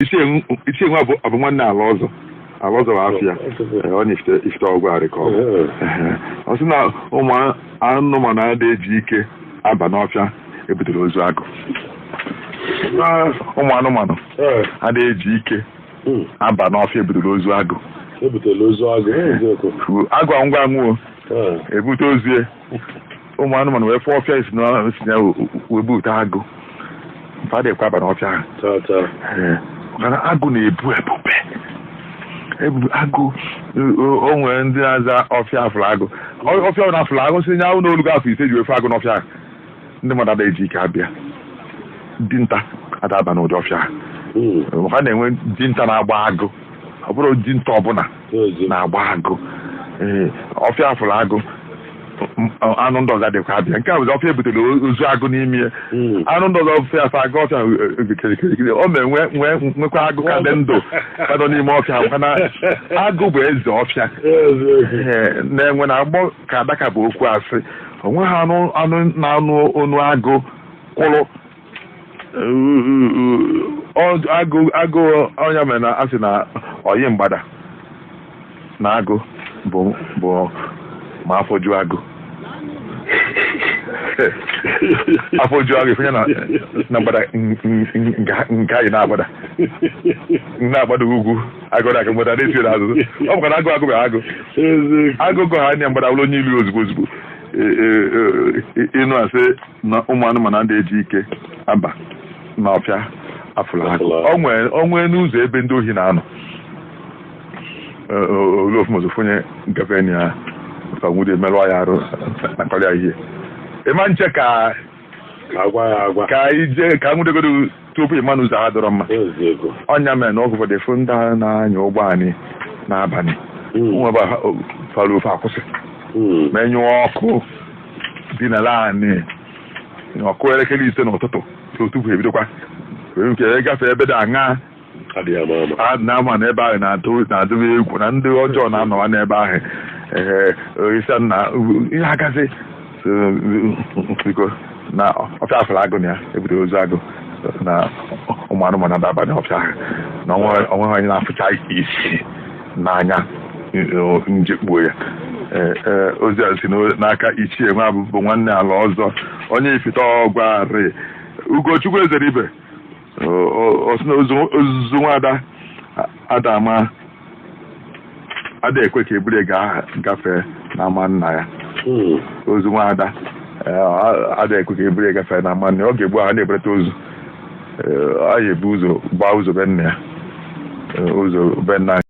Ichie nwa bụ nwanne ala ọzọ, ala ọzọ bụ afịa. Ee, ọ na Ifite Ọgwarị ka ọ bụ. Ee, ọ sị na ụmụ anụmanụ adịghị eji ike aba n'ọfịa ebutere ozu agụ. Ụmụ anụmanụ adịghị eji ike aba n'ọfịa ebutere ozu agụ. Ebutela ozu agụ, eziokwu. Agụ ngwa nwụọ, ebute ozu ya. Ụmụ anụmanụ wee fụọ ọfịa esi na si ya wee bute agụ, mfa adịghịkwa aba n'ọfịa ahụ. Taa taa. Ee, maka na agụ na-ebu ebube, ebube agụ. O nwere ndị na-aza ọfịa afụrụ agụ. Ọfịa ọ na-afụrụ agụ si nye ahụ n'olu afọ 5 ji wefe agụ n'ọfịa ahụ. Ndị mmadụ ada eji ike abịa, dinta ada aba n'ụdị ọfịa ahụ. Maka na-enwe dinta na-agba agụ, ọ bụrụ dinta ọbụla na-agba agụ. Ee, ọfịa afụrụ agụ, anụ ndị ọzọ adịkwa abịa. Nke a bụzi ọfịa ebutere ozu agụ n'ime ya. Anụ ndị ọzọ ọfịa afọ agụ ọfịa kirikiri o mee nwe nwe nwekwa agụ ka dị ndụ ka nọ n'ime ọfịa, maka na agụ bụ eze ọfịa. Ee, na-enwe na agbọ ka adaka bụ okwu asị onwe ha. Anụ na-anụ onu agụ kwụrụ agụ ọnya mere na asị na oyi mgbada na agụ bụ ma afọ ju agụ, afọ ju agụ ifunye na mgbada nke anyị na-agbada ugwu, agụ na aka mgbada na-esi n'azụ. Ọ bụkwa na agụ bụ agụ agụ gụ ha anya mgbada wụrụ onye ilu ozugbo ozugbo. Ịnụ asị na ụmụ anụmanụ adịghị eji ike aba n'ọfịa afụrụ agụ. O nwee n'ụzọ ebe ndị ohi na-anọ olu ofu onye gafe na ya ka nwude merụọ ya arụ nakọrọ ya ihe ịma nche ka agwa ya agwa. Ka ije ka nwudegodo tupu ịma n'ụzọ ha dọrọ mma. Ọnya mere na ọgụ ụfọdụ efu ndị agha na-anya ụgbọ anyị n'abalị nwebe fara ofe akwụsị, menyụọ ọkụ dị na laanị ọkụ elekere 5 n'ụtụtụ tupu ebidokwa nke gafee ebe dị aṅa. Adịghị ama ama. A na-ama na ebe ahụ na-atụ egwu na ndị ọjọọ na-anọwa n'ebe ahụ. Ee, isi na ihe agazi biko na ọfịa afụrụ agụ na ya ebutere ozu agụ na ụmụ anụmanụ na-aba n'ọfịa ahụ na onwe onye na-afụcha isi n'anya njekpuo ya. Ee, ozi a si n'aka Ichie nwa bụ nwanne ala ọzọ, onye Ifite Ọgwarị, Ugochukwu Ezeribe. O si na ozuzu nwada adama ada ekwe ka eburu ga gafee n'ama nna ya. Ozu nwada ada ekwe ka eburu gafee n'ama nna ya. Ọ ga-egbu ha na-eburata ozu, a ga-ebu ụzọ gbaa ụzọ be nna ya, ụzọ be nna.